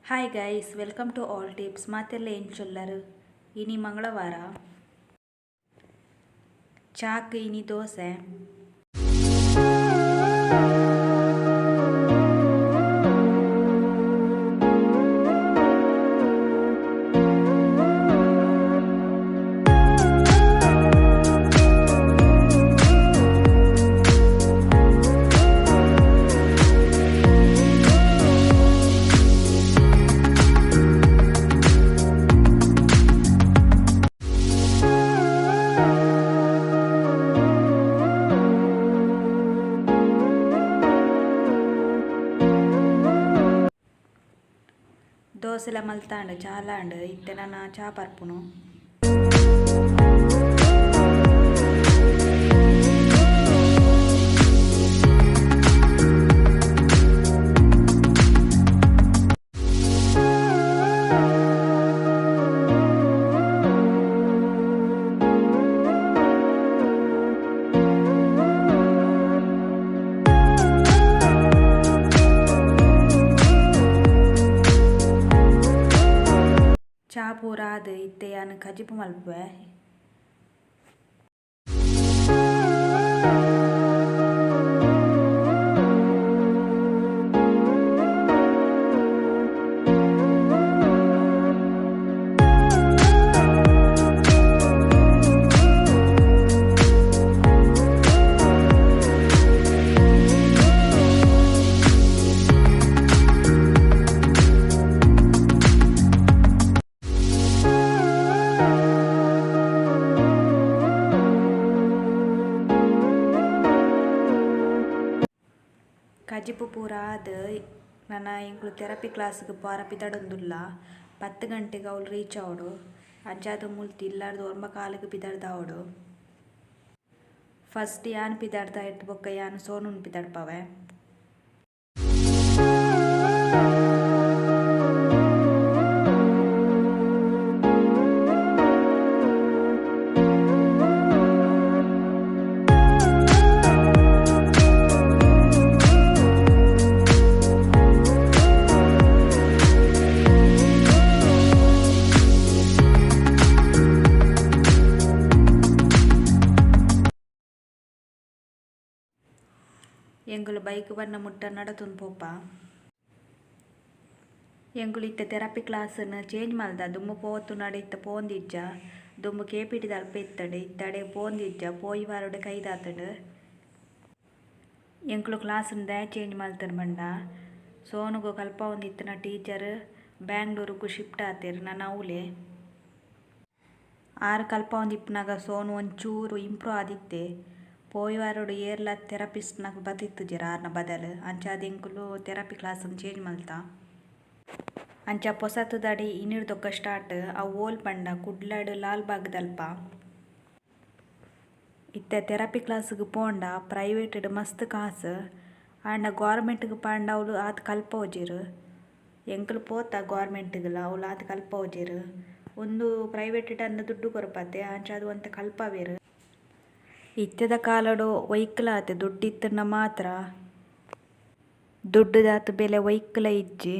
Hi guys, welcome to all tips. ಮಾತೆಲ್ಲ ಎಂಚುಲ್ಲರ್? ಇನಿ ಮಂಗಳವಾರ, ಚಾಕ್ ಇನಿ ದೋಸೆ. ದೋಸೆಲ ಮಲ್ತಾಂಡ್, ಚಾಲಾಂಡ್. ಇತ್ತೆ ನನ ಚಾ ಪರ್ಪುನು. ಚಾ ಪೂರ ಆದ್ ಇತ್ತೆ ಯಾನ್ ಕಜಿಪು ಮಲ್ಪುವೆ. ಕಜಿಪು ಪೂರ ಆದ್ ನನ ಎಂಕುಲು ಥೆರಪಿ ಕ್ಲಾಸ್ಗ್ ಪೋರ ಪಿದಡೊಂದುಲ್ಲ. 10 ಗಂಟೆಗ್ ಅವ್ಲು ರೀಚ್ ಆವೊಡು. ಅಂಚಾದ್ ಮುಲ್ತು ಇಲ್ಲರ್ದ್ 9 ಕಾಲುಗ್ ಪಿದಡ್ದಾವೊಡು. ಫಸ್ಟ್ ಯಾನ್ ಪಿದಡ್ದ, ಐರ್ದ್ ಬೊಕ್ಕ ಯಾನ್ ಸೋನುನ್ ಪಿದಡ್ಪವೆ. ಎಂಕುಲು ಬೈಕ್ ಬನ್ನ ಮುಟ್ಟ ನಡತೊಂದು ಪೋಪ. ಎಂಕುಲು ಇತ್ತೆ ಥೆರಪಿ ಕ್ಲಾಸ್ನ್ ಚೇಂಜ್ ಮಲ್ದ. ದುಂಬು ಪೋತುನಡೆ ಇತ್ತೆ ಪೋವೊಂದಿಜ್ಜ. ದುಂಬು ಕೆಪಿಟಿ ದಲ್ಪ ಇತ್ತಂಡ್, ಇತ್ತೆ ಅಡೆಗ್ ಪೋವೊಂದಿಜ್ಜ. ಪೋಯಿ ವಾರಡ್ ಕೈದಾತ್ಂಡ್. ಎಂಕುಲು ಕ್ಲಾಸ್ನ್ ದಾಯೆ ಚೇಂಜ್ ಮಲ್ತನ್ ಪಂಡ, ಸೋನುಗು ಕಲ್ಪಾವೊಂದಿತ್ತಿನ ಟೀಚರ್ ಬ್ಯಾಂಗ್ಳೂರುಗು ಶಿಫ್ಟ್ ಆತೆರ್. ನನ ಅವ್ಲೇ ಆರ್ ಕಲ್ಪಾವೊಂದಿಪ್ಪುನಗ ಸೋನು ಒಂಚೂರು ಇಂಪ್ರೂವ್ ಆದಿತ್ತೆ. ಪೋಯಿ ವಾರಡ್ ಏರ್ಲ ಥೆರಪಿಸ್ಟ್ ನಕುಲು ಬತ್ತಿತ್ತಿಜೆರ್ ಆರ್ನ ಬದಲು. ಅಂಚಾದ್ ಎಂಕುಲು ಥೆರಪಿ ಕ್ಲಾಸ್ನ್ ಚೇಂಜ್ ಮಲ್ತ. ಅಂಚ ಪೊಸತುದಡಿ ಇನಿರ್ದೊಕ್ಕ ಸ್ಟಾರ್ಟ್. ಅವು ಓಲ್ ಪಂಡ ಕುಡ್ಲಡ್ ಲಾಲ್ಬಾಗ್ ದಲ್ಪ. ಇತ್ತೆ ಥೆರಪಿ ಕ್ಲಾಸ್ಗ್ ಪೋಂಡ ಪ್ರೈವೇಟ್ ಮಸ್ತ್ ಕಾಸು. ಆಂಡ ಗೌರ್ಮೆಂಟ್ಗ್ ಪಂಡ ಅವ್ಲು ಆತ್ ಕಲ್ಪವುಜೆರ್. ಎಂಕುಲು ಪೋತ ಗೌರ್ಮೆಂಟ್ಗ್ಲ ಅವ್ಲು ಆತ್ ಕಲ್ಪವುಜೆರ್. ಉಂದು ಪ್ರೈವೇಟ್ ಅಂದ್ ದುಡ್ಡು ಕೊರ್ಪತೆ, ಅಂಚಾದ್ ಒಂತೆ ಕಲ್ಪವೆರ್. ಇತ್ತೆದ ಕಾಲಡ್ ಒಯ್ಕ್ಲ ಆತೆ ದುಡ್ಡು ಇತ್ತ್ಂಡ ಮಾತ್ರ. ದುಡ್ಡುದಾತ್ ಬೆಲೆ ಒಯ್ಕ್ಲ ಇಜ್ಜಿ.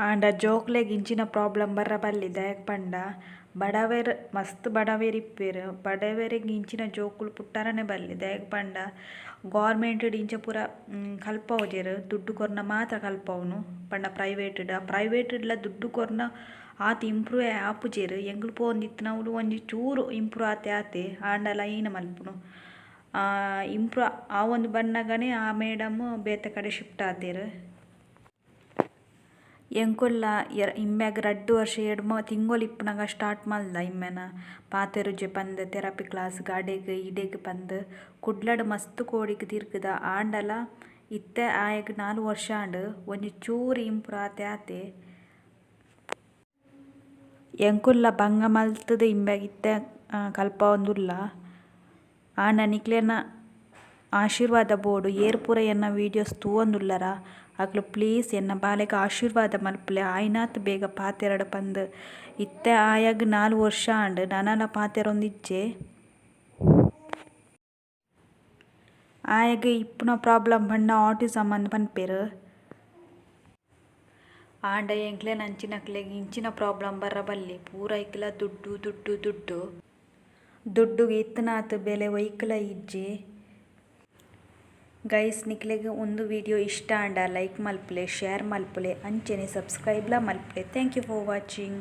ಆಂಡ ಜೋಕ್ಲೆಗ್ ಇಂಚಿನ ಪ್ರಾಬ್ಲಮ್ ಬರ್ರ ಬಲ್ಲಿ. ದಾಯೆಗ್ ಪಂಡ ಬಡವೆರ್ ಮಸ್ತ್ ಬಡವೆರ್ ಇಪ್ಪೆರ್. ಬಡವೆರೆಗ್ ಇಂಚಿನ ಜೋಕುಲು ಪುಟ್ಟರನೆ ಬಲ್ಲಿ. ದಾಯೆಗ್ ಪಂಡ ಗೌರ್ಮೆಂಟ್ ಇಂಚ ಪೂರ ಕಲ್ಪವುಜೆರ್. ದುಡ್ಡು ಕೊರ್ನ ಮಾತ್ರ ಕಲ್ಪವುನು ಪಂಡ ಪ್ರೈವೇಟ್ ಪ್ರೈವೇಟ್ ಡ್ಲ ದುಡ್ಡು ಕೊರ್ನ ಆತ್ ಇಂಪ್ರೂವ್ ಆಪುಜೆರ್. ಎಂಕುಲು ಪೋವೊಂದಿತ್ತಿನವ್ಲು ಒಂಜಿ ಚೂರು ಇಂಪ್ರೂವ್ ಆತೆ ಆತೆ. ಆಂಡಲ ಈನ ಮಲ್ಪುನು ಇಂಪ್ರೂವ್ ಆವೊಂದು ಬನ್ನಗನೆ ಆ ಮೇಡಮ್ ಬೇತೆ ಕಡೆ ಶಿಫ್ಟ್ ಆತೆರ್. ಎಂಕುಲ್ಲ ಇಂಬ್ಯಾಗ್ 2 ವರ್ಷ 7 ತಿಂಗೊಲು ಇಪ್ಪುನಗ ಸ್ಟಾರ್ಟ್ ಮಲ್ದ ಇಂಬೆನ ಪಾತೆರುಜೆ ಪಂದ್ ಥೆರಪಿ ಕ್ಲಾಸ್ ಅಡೆಗ್ ಇಡೆಗ್ ಪಂದ್ ಕುಡ್ಲಡ್ ಮಸ್ತ್ ಕೋಡಿಗ್ ತಿರ್ಗುದ. ಆಂಡಲ ಇತ್ತೆ ಆಯಗ್ 4 ವರ್ಷ ಆಂಡ್. ಒಂಜಿ ಚೂರು ಇಂಪ್ರೂವ್ ಆತೆ ಆತೆ. ಎಂಕುಲ್ಲ ಬಂಗ ಮಲ್ತುದು ಇಂಬ್ಯಾಗ್ ಇತ್ತೆ ಕಲ್ಪಾವೊಂದುಲ್ಲ. ಆಂಡ ನಿಕ್ಲೆನ ಆಶೀರ್ವಾದ ಬೋಡು. ಏರ್ ಪೂರ ಎನ್ನ ವೀಡಿಯೋಸ್ ತೂವೊಂದುಲ್ಲರ ಅಕ್ಲು ಪ್ಲೀಸ್ ಎನ್ನ ಬಾಲೆಗ್ ಆಶೀರ್ವಾದ ಮಲ್ಪುಲೆ, ಆಯಿನಾತ್ ಬೇಗ ಪಾತೆರಡ್ ಪಂದ್. ಇತ್ತೆ ಆಯಗ್ 4 ವರ್ಷ ಆಂಡ್, ನನಲ ಪಾತೆರೊಂದಿಜ್ಜೆ. ಆಯಗ್ ಇಪ್ಪುನ ಪ್ರಾಬ್ಲಮ್ ಪಂಡ ಆಟಿಸಮ್ ಅಂದ್ ಪನ್ಪೆರ್. ಆಂಡ ಎಂಕ್ಲೆನಂಚಿನಕ್ಲೆಗ್ ಇಂಚಿನ ಪ್ರಾಬ್ಲಮ್ ಬರ್ರೆ ಬಲ್ಲಿ ಪೂರ ಐಕ್ಲ ದುಡ್ಡು ದುಡ್ಡು ದುಡ್ಡು. ದುಡ್ಡುಗ್ ಇತ್ತಿನಾತ್ ಬೆಲೆ ಒಯ್ಕ್ಲ ಇಜ್ಜಿ. ಗೈಸ್ ನಿಕ್ಲೆಗ್ ಉಂದು ವಿಡಿಯೋ ಇಷ್ಟ ಆಂಡ ಲೈಕ್ ಮಲ್ಪುಲೆ ಶೇರ್ ಮಲ್ಪುಲೆ ಅಂಚನೆ ಸಬ್ಸ್ಕ್ರೈಬ್ ಲ ಮಲ್ಪುಲೆ thank you for watching.